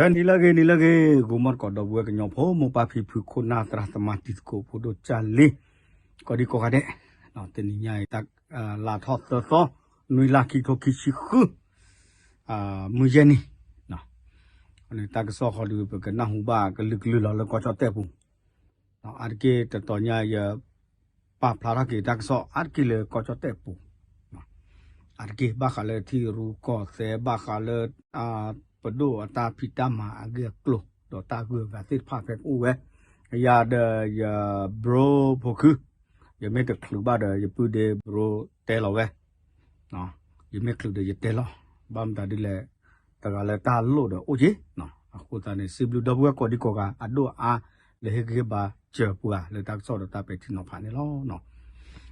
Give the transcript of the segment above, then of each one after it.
ဟဲနံၤလၢအဂ့ၤ နံၤလၢအဂ့ၤ ဂီၤမီၢ်တကိးဒီပုၢ်ဝဲၢ်ကညီဖိ မိၢ်ပၢ်ဖံဖု ခိၣ်နၢ်သရၣ်သမါတံၤသကိးဖိဒိၣ်ကၢ်လံၤ ကိးဒံကိးဂၤဒဲး, တနံၤညါအံၤ လါထီၣ်သၢသီ နွံလါခံကထိခံဆံဃု မုၢ်ယဲၢ်နံၤ, တၢ်ကစီၣ်ဃီဒုး ပကနၢ်ဟူဘၣ်ကလုာ်ကလုာ်လီၤလၢကီၢ်ကၠီၣ်တဲၣ်ပူၤ, အါတက့ၢ်တတီၤညါယ ပာ်ဖျါထီၣ်က့ၤတၢ်ကစီၣ်အါတက့ၢ်လၢကီၢ်ကၠီၣ်တဲၣ်ပူၤ, အါတက့ၢ်ဘၣ်ဃးလၢထံရူၢ်ကီၢ်သဲး ဘၣ်ဃးလၢ ပဒိၣ်အတၢ်ဖံးတၢ်မၤအဂ့ၢ်အကျိၤ ဒီးတၢ်ဂုၤအဂၤသ့ၣ်တဖၣ်ဖဲကအိၣ်ဝဲ, ယၤဒီးယ bro ဖိခု, ယမ့ၢ်တချုးဘၣ်ဒီး ယပုၢ်ဒ့ bro တဲလီၤဝဲ, ယမ့ၢ်ချုးဒီးယတဲလီၤ, ဘၣ်မတၤဒ်လဲၣ်, တဂၤလၢတၢ်လိၣ်ဒီးအိၣ်က့ၤ, အဃိသတးန့ၣ် စံးဘျုးဒီပုၢ်ဝဲၢ်ကိးဒံကိးဂၤ အဒိၣ်အါ လၢဟ့ၣ်ဂံၢ်ဟ့ၣ်ဘါစၢၤပှၤလၢတၢ်ကစီၣ်ဒီးတၢ်ပဲာ်ထံနီၤဖးန့ၣ်လီၤ.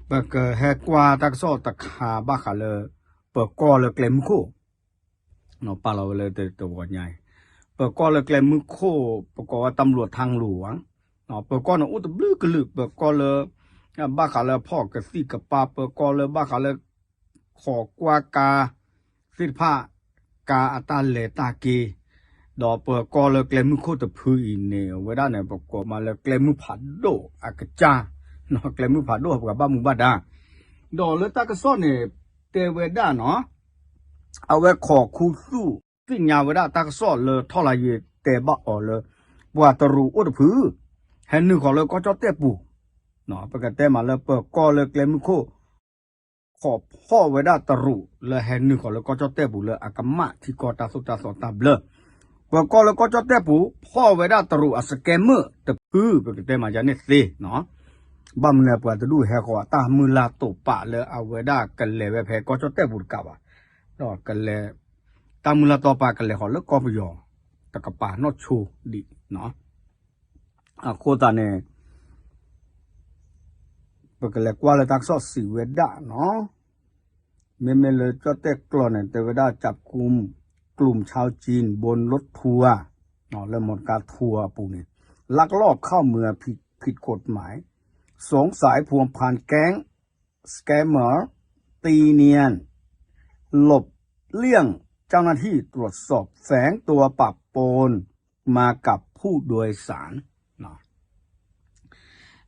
ပကဟဲကွၢ်တၢ်ကစီၣ်တခါဘၣ်ဃးလၢ ပၢၤကီၢ်လၢကျဲမုၢ်ခိၣ် ပာ်လီၤဝဲလၢတဝီညါအံၤ, ပၢၤကီၢ်လၢကျဲမုၢ်ခိၣ် ပကိးဝဲတၢ်မလူၤထၣ်လူၤဧါ, ပၢၤကီၢ်န့ၣ်အိၣ်တဘျုးကလုာ် ပၢၤကီၢ်လၢ ဘၣ်ဃးလၢဖီၣ်ကသံၣ်ကပၤ ပၢၤကီၢ်လၢဘၣ်ဃးလၢ ခိးကွၢ်ကါ သ့ၣ်တဖၣ် ကါအတၢ်လဲၤတၢ်က့ၤ, ဒီးပၢၤကီၢ်လၢကျဲမုၢ်ခိၣ်တဖုအံၤန့ၣ် အဝဲဒၣ်န့ၣ် ပကိးမးလၢကျဲမုၢ်ဖးဒိၣ်အကစၢ်, ကျဲမုၢ်ဖးဒိၣ်အပှၤဘၣ်မူဘၣ်ဒါ, ဒီးလၢတၢ်ကစီၣ်န့ၣ် တဲဝဲဒၣ်နီၤ, အဝဲခိးခူသူၣ်သ့ၣ်ညါဝဲဒၣ်တၢ်ကစီၣ်လၢထီၣ်လါယံၤတဲဘၣ်အီၤလၢ ပှၤတရူးအိၣ်တဖု ဟဲနုာ်ဃီၤလၢကီၢ်ကၠီၣ်တဲၣ်ပူၤ, ပကတဲမးလၢပၢၤကီၢ်လၢကျဲမုၢ်ခိၣ် ခိးဖီၣ်ဝဲဒၣ်တရူးလၢဟဲနုာ်ဃီၤလၢကီၢ်ကၠီၣ်တဲၣ်ပူၤလၢအကမၣ်ထံကီၢ်တၢ်သိၣ်တၢ်သီတၢ်ဘျၢ, ပၢၤကီၢ်လၢကီၢ်ကၠီၣ်တဲၣ်ပူၤ ဖီၣ်ဝဲဒၣ်တရူးအစကဲမုၣ်တဖု ပကတဲမးယၤန့ၣ်သ့, ဘၣ်မနုၤလဲၣ် ပှၤတဒူၣ်ဟဲဃီၤတၢ်မုၢ်လၢ်တိာ်ပာ်လၢအဝဲဒၣ်ကလဲၤဝဲဖဲကီၢ်ကၠီၣ်တဲၣ်ပူၤတကးဘၣ်, ဒီးကလဲၤ တၢ်မုၢ်လၢ်တိာ်ပာ်ကလဲၤဃီၤလၢကီၢ်ပယီၤ တကပၤနီၢ်ဆိဒံး, အဃိသတးန့ၣ် ပကလဲၤကွၢ်လၢတၢ်ကစီၣ်စံးဝဲဒၣ်နီၤ, မ့မ့ၢ်လၢကၠီၣ်တဲၣ်ကျိာ်န့ၣ် တဲဝဲဒၣ် จับกุมกลุ่มชาวจีนบนรถทัวร์ လၢ มอเตอร์ไซค์ทัวร์ အပူၤန့ၣ် ลักลอบเข้าเมืองผิดผิดกฎหมาย สงสัยผัวพันแก๊ง สแกมเมอร์ ตีเนียน หลบเลี่ยงเจ้าหน้าที่ตรวจสอบ แฝงตัวปะปนมากับผู้โดยสาร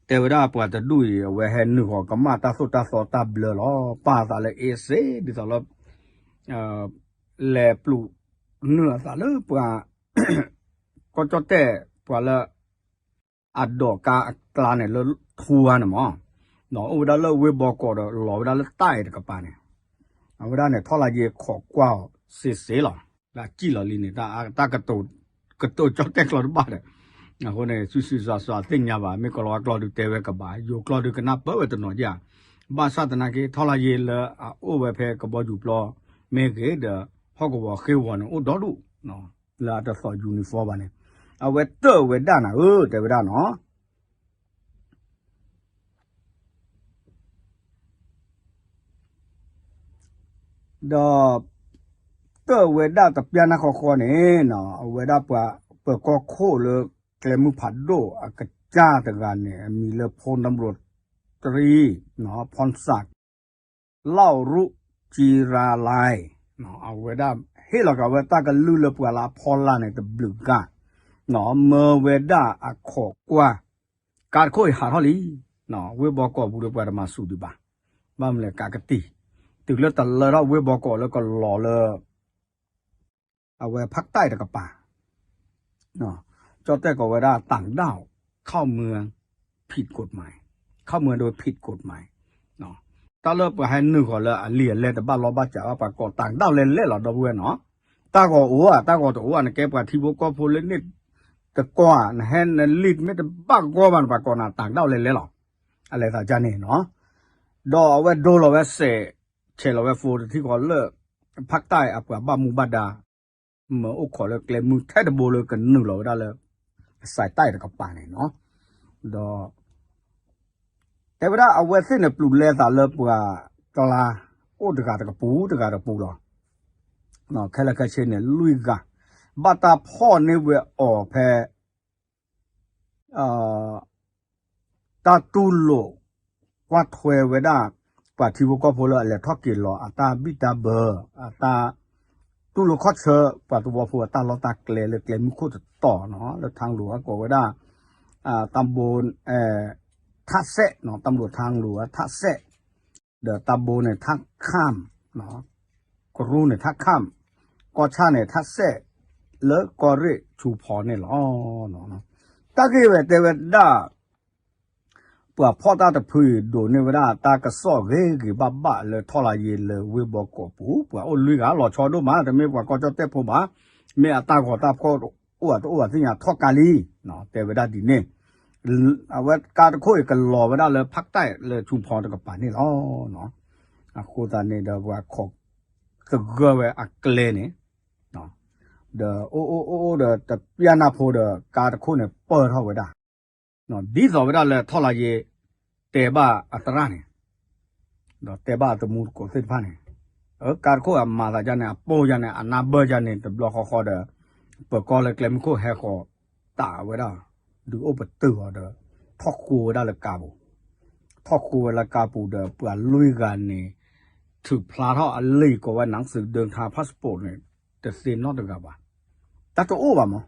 တဲဝဲဒၣ်ပှၤတဒူၣ်အံၤ အဝဲဟဲနုာ်ဃီၤကမၣ်တၢ်သိၣ်တၢ်သီတၢ်ဘျၢလီၤ. ပာ်သးလၢအ့စ့ ဒ်သိးလၢ လဲၤပျုးနုာ်အသးလၢပှၤ ကီၢ်ကၠီၣ်တဲၣ် ပှၤလၢ အဒိးကါအကျါန့ၣ်လၢ ထူဝါန့ၣ်မး, ဒီးအိၣ်ဝဲဒၣ်လၢဝ့ၢ်ဘီကီးဒီးလီၤဝဲဒၣ်လၢတၢ်အဲၣ်တကပၤန့ၣ်, အဝဲဒၣ်န့ၣ် ထီၣ်လါယ့ၤခိးကွၢ်အီၤစ့စ့လီၤ. လၢအစံၣ်လီၤလံန့ၣ် တၢ်ကတိၤကၠီၣ်တဲၣ်ကျိာ်တဘၣ်ဒီး, အဃိန့ၣ် စုစုစွးစွးသ့ၣ်ညါဘၣ်, မ့ၢ်ကိၤလၤဝါကျိာ်ဒုးတဲဝဲကဘၣ်, ယိၤကျိာ်ဒုးကနၢ်ပၢၢ်ဝဲတနီၤယါ, ဘၣ်ဆၣ်သနာ်က့ ထီၣ်လါယ့ၤလၢအအိၣ်ဝဲဖဲကဘီယူၤပျီ မ့ၢ်ဂ့ၤဒီး ဟီၣ်ကဝီၤဃ့ဝီၤန့ၣ် အိၣ်ဒီဒူၣ် လၢအတသိး uniform ဘၣ်န့ၣ်, အဝဲတၢၢ်ဝဲဒၣ်နၤဧၢ တဲဝဲဒၣ်နီၤ. ဒီး တၢၢ်ဝဲဒၣ်တပျၢ်နၢ်ဃီဃီန့ၣ်, အဝဲဒၣ်ပှၤပၢၤကီၢ်ခိၣ်လၢကျဲမုၢ်ဖးဒိၣ်အကစၢ်တဂၤန့ၣ် အမံၤလၢ พลตำรวจตรี พรศักดิ์ เหล่ารุจิราลัย အဝဲဒၣ်ဟ့ၣ်လီၤက့ၤဝဲတၢ်ကလုၢ်လၢပှၤလၢအဖီလာ်န့ၣ်တဘျုးဂၤ, မၢဝဲဒၣ်အခိးကွၢ် ကါတခိၣ်အံၤဟးထီၣ်လံ, ဝ့ၢ်ဘီကီးပူၤဒီးပှၤတမၤစူၤဒံးဘၣ်, ဘၣ်မနုၤလဲၣ် ကးကတံၢ်, တုၤလၢတလၢထီၣ်ဝ့ၢ်ဘီကီးလၢကလီၤလၢ အဝဲဖးတၢ်တကပၤ ကၠီၣ်တဲၣ်ကိးဝဲဒၣ် ต่างด้าว เข้าเมืองผิดกฎหมาย เข้าเมืองโดยผิดกฎหมาย တၢ်လၢပှၤဟဲနုာ်ဃီၤလၢအလံာ်အလဲၢ်တဘၣ်လီၢ်ဘၣ်စးဘၣ် ပှၤကိး ต่างด้าว လဲၤလဲၣ်လီၤ ဒီပုၢ်ဝဲၢ်နီၤ, တၢ်ဂီၤအိၣ်ဧါ တၢ်ဂီၤတအိၣ်ဧါ နကဲပှၤထံဖိကီၢ်ဖိလၢန့ၣ်တကွၢ် နဟဲနလံာ်မ့ၢ်တဘၣ်ဂီၢ်ဘၣ်န့ၣ် ပှၤကိးနၤ ต่างด้าว လဲၤလဲၣ်လီၤ, အလဲၤသးဒ်န့ၣ်နီၤ, ဒီးအဝဲဒိလီၤဝဲစဲး ဆဲးလီၤဝဲ phone တထံၣ်ဃီလၢ ဖးတၢ်အပှၤဘၣ်မူဘၣ်ဒါ မၢအိၣ်ခိးလၢကျဲမုၢ်ထဲတဘိလၢကနုာ်လီၤဝဲဒၣ်လၢ အစဲးတၢ်တကပၤန့ၣ်နီၤ, ဒီး တဲဝဲဒၣ်အဝဲသ့ၣ်န့ၣ် ပျုၤလဲသးလၢပှၤကျါ အိၣ်တဂၤတကပူၤ တဂၤတကပူၤလီၤ, ခဲလၢာ်ခဲဆ့န့ၣ် လွံၢ်ဂၤ ဘၣ်တၢ်ဖီၣ်န့ၢ်ဝဲအီၤဖဲ တၢ်တူၢ်လိာ်ကွၢ်ထွဲဝဲဒၣ် ပှၤထံဖိကီၢ်ဖိလၢအလဲၤထီၣ်က့ၤလီၤ အတၢ်ဘံၣ်တၢ်ဘၢ အတၢ်တူၢ် လူၤခီၣ်ဆၢ ပှၤသဝီဖိအတၢ်လီၢ်တၢ်ကျဲလၢကျဲမုၢ်ခိၣ်တတီၤနီၤ လၢထၣ်လူၤအကိးဝဲဒၣ် တၢ်ဘိ ထၣ်စဲးနီၤ တၢ်ဘိထၣ်လူၤထၣ်စဲး ဒီးတၢ်ဘိန့ၣ်ထၣ်ခၣ် ကရူၢ်န့ၣ်ထၣ်ခၣ် ကီၢ်ဆၣ်န့ၣ်ထၣ်စဲး လၢကီၢ်ရ့ၣ်ဆူဖီန့ၣ်လီၤ. တၢ်ဂ့ၢ်ဝဲတဲဝဲဒၣ် ပှၤဖီၣ်တၢ်တဖုအံၤ ဒိးန့ၢ်ဝဲဒၣ်တၢ်ကစီၣ်ဂ့ၤဂ့ၤဘၣ်ဘၣ်လၢထီၣ်လါယ့လၢဝ့ၢ်ဘီကီးပူၤ ပှၤအိၣ်လွံၢ်ဂၤလီၤဆီဒိၣ်မး တမ့ၢ်ပှၤကီၢ်ကၠီၣ်တဲၣ်ဖိဘၣ် မ့ၢ်အတၢ်ဂီၤတၢ်ဖီၣ်အိၣ်အတအိၣ်ဘၣ်သ့ၣ်ညါထီၣ်ကါလံ တဲဝဲဒၣ်ဒ်န့ၣ် အဝဲကါတခိၣ်အံၤကလီၤဝဲဒၣ်လၢဖးတၢ်လၢဆူဖီတကပၤန့ၣ်လီၤ. အဃိသတးန့ၣ်ဒီးပှၤခိးသဂၢၢ်ဝဲအကျဲန့ၣ် ဒီးအိၣ်အိၣ်အိၣ်အိၣ်ဒီးတပျၢ်နၢ်ဖိဒီး ကါတခိၣ်န့ၣ်ပၢၢ်ထီၣ်ဝဲဒၣ် ဒ်သိးဝဲဒၣ်လၢထီၣ်လါယ့ တဲဘၣ်အသရၣ်န့ၣ် ဒီးတဲဘၣ်အသမူသကိးသ့ၣ်တဖၣ်န့ၣ် ကါတခိၣ်အမၤသးဒ်န့ၣ် အပိၢ်ဒ်န့ၣ် အနၢ်ဘၢၣ်ဒ်န့ၣ် တဘျီဃီဃီဒီး ပၢၤကီၢ်လၢကျဲမုၢ်ခိၣ်ဟဲဃီၤတၢ်ဝဲဒၣ် ဒုးအိၣ်ပတုာ်အီၤဒီး ထီၣ်ဃိဝဲဒၣ်လၢကါပူၤ ထီၣ်ဃိဝဲလၢကါပူၤဒီး ပှၤလွံၢ်ဂၤန့ၣ် ထုးဖျါထီၣ်အလံာ်ကိးဝဲ หนังสือเดินทาง passport န့ၣ် တသ့နီတဂၤဘၣ်. တၢ်တအိၣ်ဘၣ်မး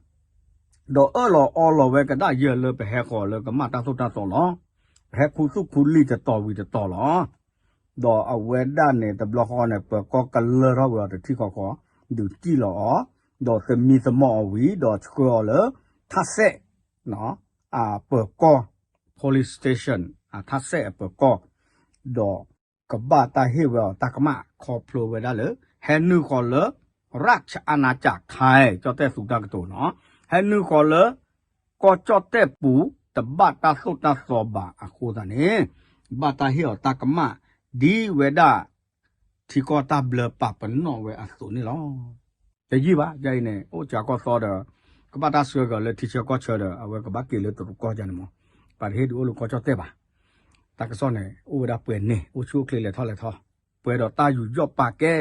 ဒီးအၢၣ်လီၤအီလီၤဝဲကဒၣ်ယဲၢ်လၢပဟဲဃီၤလၢကမၣ်တၢ်သိၣ်တၢ်သီလီၤ. ပဟဲခူသူၣ်ခူလံာ်တတီၤဝံၤတတီၤလီၤ. ဒီးအဝဲဒၣ်န့ၣ် တဘျီဃီန့ၣ် ပၢၤကီၢ်ကလၢထီၣ်ဝဲအီၤတထံၣ်ဃီဃီ ဒုးစံၣ်လီၤအီၤ ဒီးသမံသမိးအီၤဝံၤ ဒီးဆှၢအီၤလၢ ထၣ်စဲး အပၢၤကီၢ် police station အထၣ်စဲးအပၢၤကီၢ် ဒီးကဘၣ်တၢ်ဟ့ၣ်ဝဲအီၤတၢ်ကမၣ်ခီဖျိဝဲဒၣ်လၢ ဟဲနုာ်ဃီၤလၢ ราชอาณาจักรไทย ကၠီၣ်တဲၣ်သူတၢ်ကတိၤနီၤ ဟဲနုာ်ဃီၤလၢ ကီၢ်ကၠီၣ်တဲၣ်ပူၤ တဘၣ်တၢ်သိၣ်တၢ်သီဘၣ်အဃိသတးန့ၣ် ဘၣ်တၢ်ဟ့ၣ်အီၤတၢ်ကမၣ် ဒ်ဝဲဒၣ် ထံကီၢ်တၢ်ဘျၢပာ်ပနီၣ်ဝဲအသိးန့ၣ်လီၤ. တယံာ်ဘၣ် ယအံၤန့ၣ် အိၣ်စှၤကီၢ်သီဒီး ကဘၣ်တၢ်ဆှၢကီၤလၢထံဆၢကီၢ်ဆၢဒီး အဝဲကဘၣ်က့ၤလၢတရူးကီၢ်ယါန့ၣ်မး ပှၤတဟ့ၣ်ဒုးအိၣ်လၢကီၢ်ကၠီၣ်တဲၣ်ဘၣ်. တၢ်ကစီၣ်န့ၣ် အိၣ်ဝဲဒၣ်ပှဲၤန့ၣ် အိၣ်ဆူၣ်အိၣ်ချ့လဲၤထီၣ်လဲၤထီၣ် ပှဲၤဒီးတၢ်ယူးယီၣ်ပာ်ကဲ